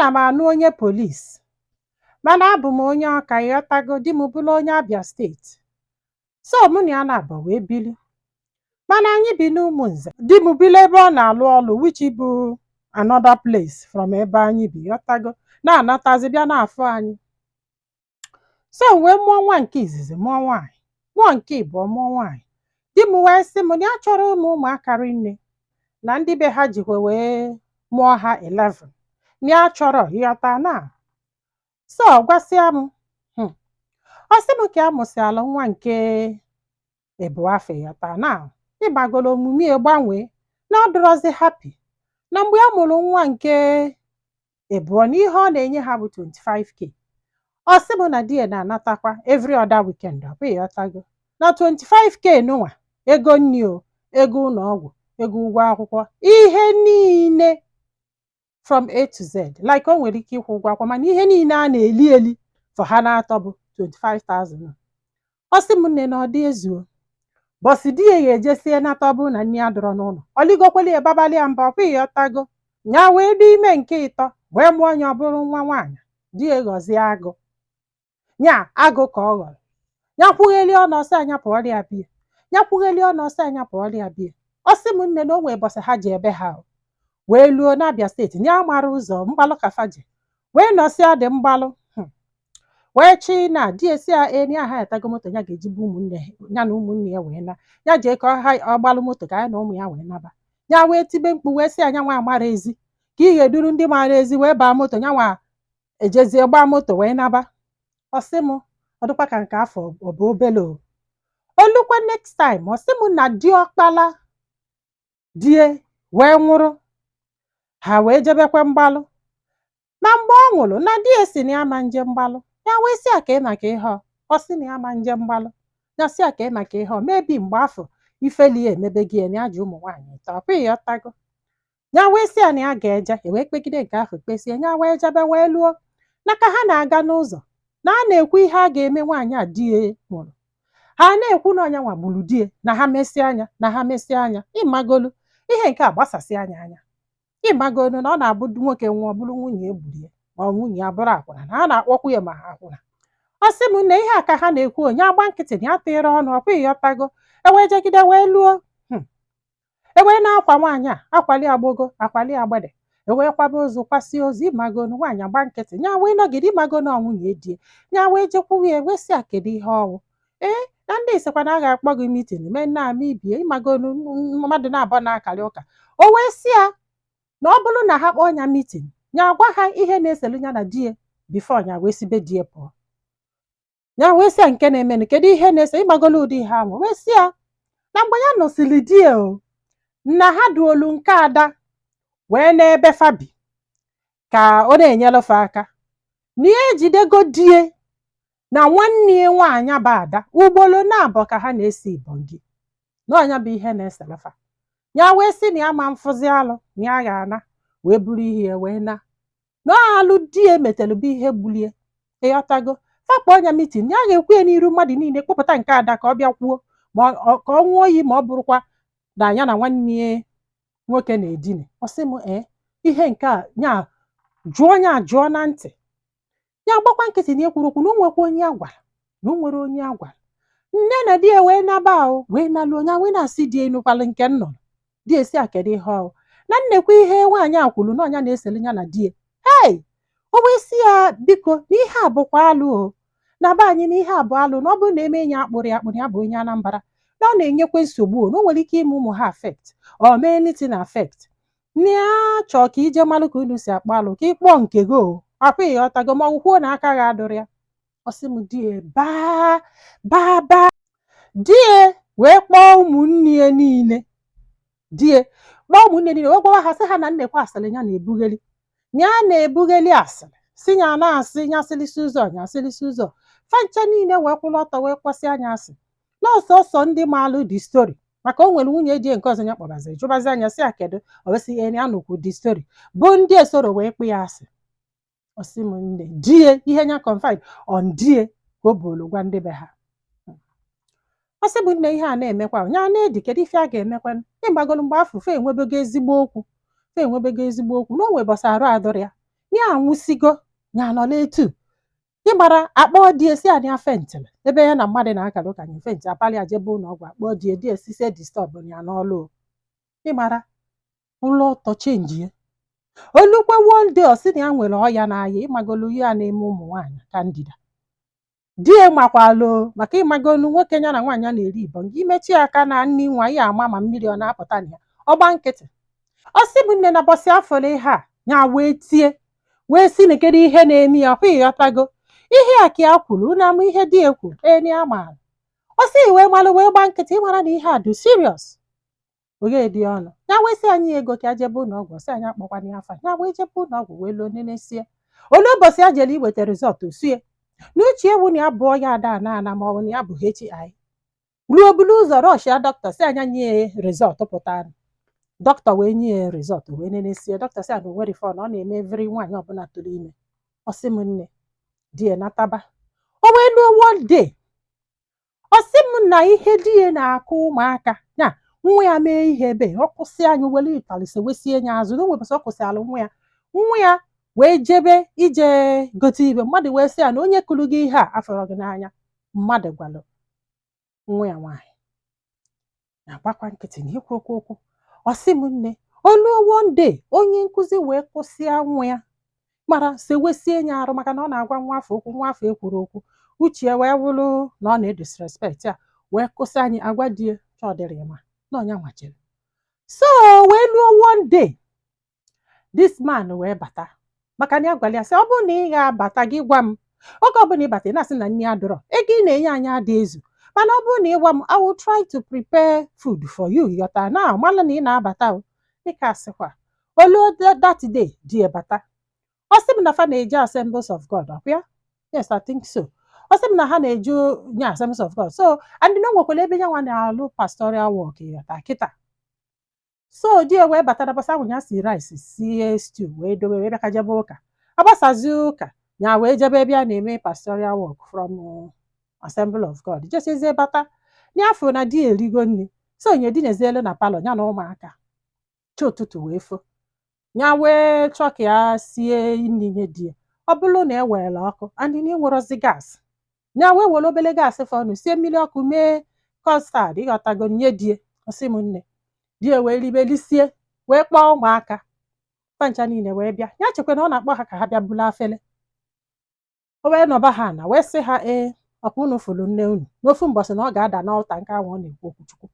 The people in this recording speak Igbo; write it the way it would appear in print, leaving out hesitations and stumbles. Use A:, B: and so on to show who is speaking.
A: Ana m anụ onye police, mana abụ m onye Ọka, ịghọtago? Di m bụrụ onye Abia State. So mụ na ya na-abụ wee bili, mana anyị bi n'Ụmụnze. Di m bili ebe ọ na-alụ ọlụ, which bụ another place from ebe anyị bi, ịghọtago? Na-anatazi bịa na-afụ anyị. So wee mụọ nwa nke izizi, mụọ nwaanyị, mụọ nke ịbụọ, mụọ nwaanyị. Di m wee sị m na ya chọrọ ụmụaka rinne, na ndị be ha jikwa wee mụọ ha 11, na ya chọrọ, ịghọta? Na so ọ gwasịa m, ọ sị m ka ya mụsịalụ nwa nke ịbụọ afọ, ịghọta? Na ịgbagolo omume ya gbanwee, na ọ dịrọzi happy. Na mgbe ya mụrụ nwa nke ịbụọ, na ihe ọ na-enye ha bụ 25K. Ọ sị m na di ya na-anatakwa every other weekend, ọ bụ ịghọtago? Na 25K nụnwa, ego nri o, ego ụlọ ọgwụ, ego ụgwọ akwụkwọ, ihe niile from A to Z, like o nwere ike ịkwụ ụgwọ akwụkwọ, mana ihe niile a na-eli eli for ha na-atọ bụ 25,000. Ọ sị m, nne, na ọ dị ezuo. Bọsị di ya ga-ejesie nata, ọ bụrụ na nne ya dọrọ n'ụlọ, ọ ligokweli ya, babalị ya mba, ọkwa ịghọtago? Ya wee dị ime nke ịtọ, wee mụọ ya, ọ bụrụ nwa nwaanyị. Di ya ghọzie agụ, nya agụ ka ọ ghọrọ. Ya kwugheli ọnụ, ọsọ anya pụọrọ ya bie. Ya kwugheli ọnụ, ọsọ anya pụọrọ ya bie. Ọ sị m, nne, na o nwee bọsị ha ji ebe ha o wee luo n'Abia State, ya mara ụzọ mgbalụ ka fa ji wee nọsịa dị mgbalụ, wee chi na di esi ya eni aha etago moto ya ga-eji bụ ụmụnne ya na ụmụnne ya wee na ya jee ka ọ ha ọgbalụ moto ka ya na ụmụ ya wee naba. Ya wee tibe mkpu, wee sị ya nwa amara ezi ka ị ga-eduru ndị maara ezi wee baa moto, ya nwa ejezie gbaa moto wee naba. Ọ sị m, ọ dịkwa ka nke afọ ọ bụ obele o olukwe. Next time, ọ sị m na diọkpala die wee nwụrụ, ha wee jebekwe mgbalụ. Ma mgbe ọ nwụrụ, na di ya si na ya ma nje mgbalụ. Ya wee sị ya ka ị maka ihe ọ ọ sị na ya ma nje mgbalụ. Ya sị ya ka ị maka ihe ọ mebi mgbe afọ ifeli ya emebe gị ya, na ya ji ụmụ nwaanyị ịtọ, ọkwa ịghọtago? Ya wee sị ya na ya ga-eje. E wee kpegide nke ahụ, kpesie, ya wee jebe, wee luo na ka ha na-aga n'ụzọ, na a na-ekwu ihe a ga-eme nwaanyị a di ya nwụrụ. Ha na-ekwu na ọnya nwa gburu di ya, na ha mesịa anya, na ha mesịa anya, ịmagolu ihe nke a gbasasị anya anya, ịmagolu na ọ na-abụ nwoke nwụọ, bụrụ nwunye egburu ya, ma ọ nwunye ya bụrụ akwụna, na ha na-akpọkwu ya ma ha akwụna. Ọ sị m na ihe a ka ha na-ekwu, onye agba nkịtị na ya tịrị ọnụ, ọkwa ịghọtago? E wee jegide wee luo, e wee na-akwa nwaanyị a, akwali agbogo, akwali agbede, e wee kwaba ozu, kwasị ozu. Ịmagonu nwaanyị agba nkịtị, ya wee nọgide. Ịmago na nwunye die ya wee jekwuwe ya, wee sị ya kedu ihe ọwụ ee, na ndị sịkwa na a ga-akpọ gị meeting mee nna ama ibie. Ịmagonu mmadụ na-abọ na-akarị ụka. O wee sị ya na ọ bụrụ na ha kpọọ ya meeting, ya agwa ha ihe na-eselu ya na di ya before ya wee sibe di ya pụọ. Ya wee sị ya nke na-emenụ, kedu ihe na-ese? Ịgbagolo ụdị ihe ahụ. Wee sị ya na mgbe ya nụsịrị di ya o, na ha duolu nke ada wee n'ebe fabi ka ọ na-enyere aka, na ya ejidego die na nwanne ya nwaanyị bụ ada ugboro na-abọ ka ha na-ese ibongi, na ọnya bụ ihe na-eselefa. Ya wee sị na ya ma mfụzi alụ, na ya ga-ana wee buru ihe ya wee na na alụ di ya emetelu bụ ihe gbulie, ịghọtago? Fakpọ ọnya meeting, ya ga-ekwu ya n'iru mmadụ niile, kpọpụta nke ada ka ọ bịa kwuo, ma ka ọ ṅụọ iyi, ma ọ bụrụkwa na ya na nwanne ya nwoke na-edina. Ọ sị m ee, ihe nke a nya jụọ ya jụọ na ntị, ya gbakwa nkịtị na ekwuru okwu, na o nwekwa onye a gwara, na o nwere onye a gwara. Nne na di ya wee naba o wee naluo. Ya wee na-asị di ya, enukwalụ nke m nụrụ? Di esi a kedu ihe ọ na nnekwa ihe nwaanyị a kwuru na ọnya na-eselu ya na di ya. Hei, o wee sị ya biko, na ihe a bụkwa alụ o na be anyị, na ihe a bụ alụ, na ọ bụrụ na eme ya akpụrụ ya akpụrụ, ya bụ onye Anambra, na ọ na-enyekwa nsogbu o, na o nwere ike ime ụmụ ha affect, ọ mee anything affect, na ya chọọ ka ije malụ ka unu si akpọ alụ, ka ị kpọọ nke gị o, akwa ịghọtago? Ma ọ kwuo na aka gị adụrụ ya. Ọ sị m di ya baa baa baa, di ya wee kpọọ ụmụnne ya niile, di ya kpọọ ụmụnne niile, wee gwawa ha, sị ha na nnekwa asịrị ya na-ebugheli, ya na-ebugheli asịrị, si ya na-asị ya asịlịsị ụzọ, ya asịlịsị ụzọ fancha niile, wee kwụrụ ọtọ wee kwasị anya asị n'ọsọsọ ndị maalụ the story, maka o nwere nwunye di nke ọzọ ya kpọbazi jụbazi anya, sị ya kedu o wee sị ya nụkwu the story bụ ndị esoro wee kpụ ya asị. Ọ sị m nne, die ihe ya confide on die ka o buru gwa ndị be ha. Ọ sị bụ nne, ihe a na-emekwa ya na-edi, kedu ife a ga-emekwa? Ịgbagolu mgbe afọ fe enwebego ezigbo okwu, fe enwebego ezigbo okwu, na o nwebọsị arụ adụrụ ya. Ya anwụsigo, ya nọ n'etu ịgbara akpọ di esi anyị afentịrị ebe ya na mmadụ na-akara ụka nye faint apali ya jebe ụlọ ọgwụ. Akpọ di di esise disturb ya n'ọlụ o. Ịmara ụlọ ọtọ change ya olukwe. One day, ọ sị na ya nwere ọya n'ahịa, ịmagolu ya na-eme ụmụ nwaanyị, candida. Di ya makwalụ maka ịmagolu nwoke ya na nwaanyị na-eri ibọ nke imetụ ya aka na nni nwa ya, ama ma mmiri ọ na-apụta na ya. Ọgba nkịtị. Ọ sị bụ nne na bọsị afọrọ ihe a, ya wee tie wee sị na kedu ihe na-eme ya kwa. Ịghọtago ihe a ka ya kwuru unu ama ihe di ya kwuru ee na ya maara. Ọ sị wee malụ wee gba nkịtị. Ịmara na ihe a dị serious, oghe dị ọnụ ya wee sị anyị ego ka ya jebe ụlọ ọgwụ. Sị anyị akpọkwana ya afa. Ya wee jebe ụlọ ọgwụ wee lụọ nenesie ole ụbọchị ya jere iweta result sie n'uche ewu na ya bụọ ya ada ana ana ma ọ bụ na ya bụ HI ruo bulu ụzọ rush ya. Dọkịta sị anya nye ya result pụtara. Dọkịta wee nye ya result wee nenesie. Dọkịta sị ya na o nwere ife ọ na ọ na-eme every nwaanyị ọbụla tụrụ ime. Ọ sị m nne, di ya nataba. O wee luo one day, ọ sị m na ihe di ya na-akụ ụmụaka ya, nwa ya mee ihe ebe ọ kwụsị anyị were ịtalị sewesie ya azụ na o nwebụsị ọ kwụsịalụ nwa ya. Nwa ya wee jebe ije gote ibe mmadụ wee sị ya na onye kụrụ gị ihe a afọrọ gị n'anya. Mmadụ gwalụ nwa ya nwaanyị na-agbakwa nkịtị na ikwu okwu okwu. Ọ sị m nne, oluo one day, onye nkụzi wee kwụsịa nwa ya mara sewesie ya arụ maka na ọ na-agwa nwa afọ okwu. Nwa afọ ekwuru okwu uche wee wụrụ na ọ na-edisrespect ya, wee kwụsị anyị agwa di ya chọdịrị ma na ọnya nwachiri. So wee luo one day, this man wee bata maka na ya gwara ya sị, ọ bụrụ na ị ga-abata, gị gwa m. Oge ọbụla ị bata, ị na-asị na nri adọrọ, ego ị na-enye anyị adị ezu, mana ọ bụrụ na ị gwa m, I will try to prepare food for you. Yọta na malụ na ị na-abata o dịka asịkwa olu. That day, di ya bata. Ọ sị m na fa na-eje Assemblies of God. Ọkwa ya? Yes, I think so. Ọ sị m na ha na-eje nye Assemblies of God. So and na o nwekwara ebe ya nwa na-alụ pastoral work, yọta kịta. So di ya wee bata na bọsa ahụ, ya si rice, sie stew, wee dobe, wee bịa ka jebe ụka. Agbasazi ụka, ya wee jebe ebe a na-eme pastoral work from Assembly of God. Jesezie bata n'afọ na di ya erigo nri. So onye dinezielu na parlour ya na ụmụaka chi ụtụtụ wee fo. Ya wee chọọ ka ya sie nri nye di ya. Ọ bụrụ na e were ọkụ and na enwerozi gas, ya wee were obere gas fọnụ sie mmiri ọkụ, mee custard, ịghọtago, nye di ya. Ọsị m nne, di ya wee ribe lisie, wee kpọọ ụmụaka pancha niile wee bịa. Ya chekwa na ọ na-akpọ ha ka ha bịa bulu afele. O wee nọba ha na wee sị ha, ee, ọkwa unu fụrụ nne unu n'ofu mbọsị na ọ ga-ada n'ọlta nke ahụ ọ na-ekwu okwu Chukwu.